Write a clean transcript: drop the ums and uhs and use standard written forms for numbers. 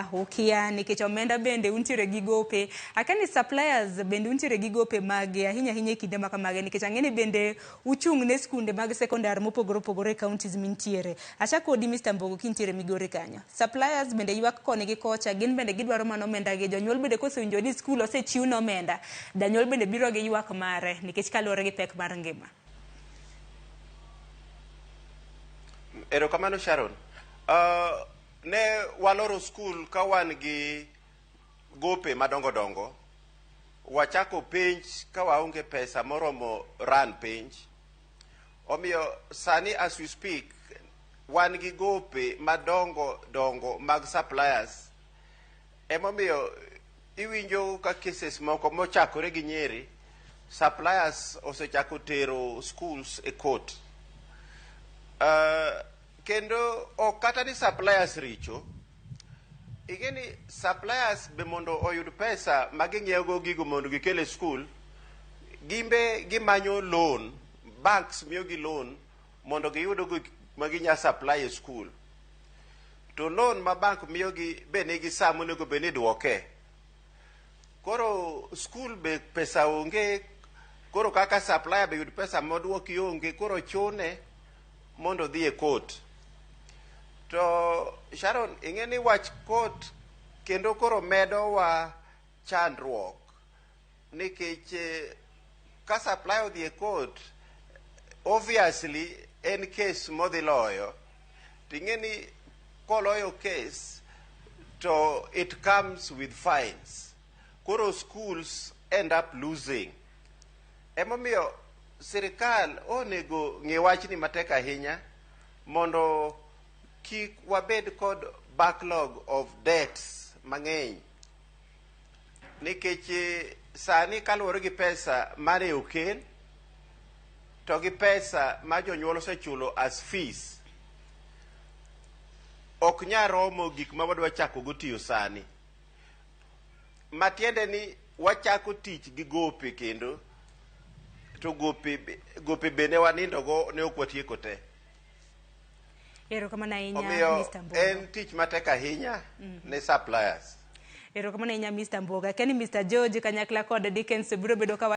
ngima ukia nikech omenda bende untiere gi gope. Akia ni suppliers bende untiere gi gope mage ahinya ahinya e kinde ma kamage nikech ang'e ni bende uchung' ne skunde mag sekondar mopogore opogore e counties mintiere. Achak kodi Mr. Mbogo kintiere Migori kanyo. Suppliers bende ywak koni gi kocha, gin bende gidwaro mana omenda gi. Jonyuol bende kosewinjo ni skul osechiw ne omenda, janyuol bende biro gi ywak mare nikech kaluwore gi pek mar ngima. Erokamano Sharon. Ne waloro skul ka wan gi gope madongo dongo. Wachako penj ka waonge pesa moromo run penj. Omiyo sani as we speak, wan gi gope madongo dongo mag suppliers. Emomiyo iwinjo ka cases moko mochakore gi Nyeri, suppliers osechako tero schools e court. Kendo ok kata ni suppliers richo, ing'e ni suppliers be mondo oyud pesa ma ging'iewo gigo mondo gikel e school, gimbe gimanyo loan, banks miyogi loan mondo giyud gik ma ginya supply e school. To loan ma bank miyogi be nigi saa monego bed ni idwoke. Koro school be pesa onge, koro kaka supplier be yud pesa modwoki onge, koro chune mondo odhi e court. To Sharon, ing'e ni wach court kendo koro medowa chandruok nikech ka supplier odhi e court, obviously en case modhi loyo. Ting'e ni koloyo case to it comes with fines. Koro schools end up losing. Emomiyo sirikal onego ng'i wachni matek ahinya mondo kik wabed kod backlog of debts mang'eny. Nikech sani kaluwore gi pesa mane okel to gi pesa ma jonyuol osechulo as fees, ok nyal romo gik ma wadwa chako go tiyo sani. Matiende ni wachako tich gi gope kendo to gope be ne wanindo go ne ok watieko te. Erokamano ahinya Omiyo Mr. Mbogo. en tich matek ahinya ne suppliers. Erokamano ahinya Mr. Mboga. Akia ni Mr. George kanyakla kod Dickens biro bedo ka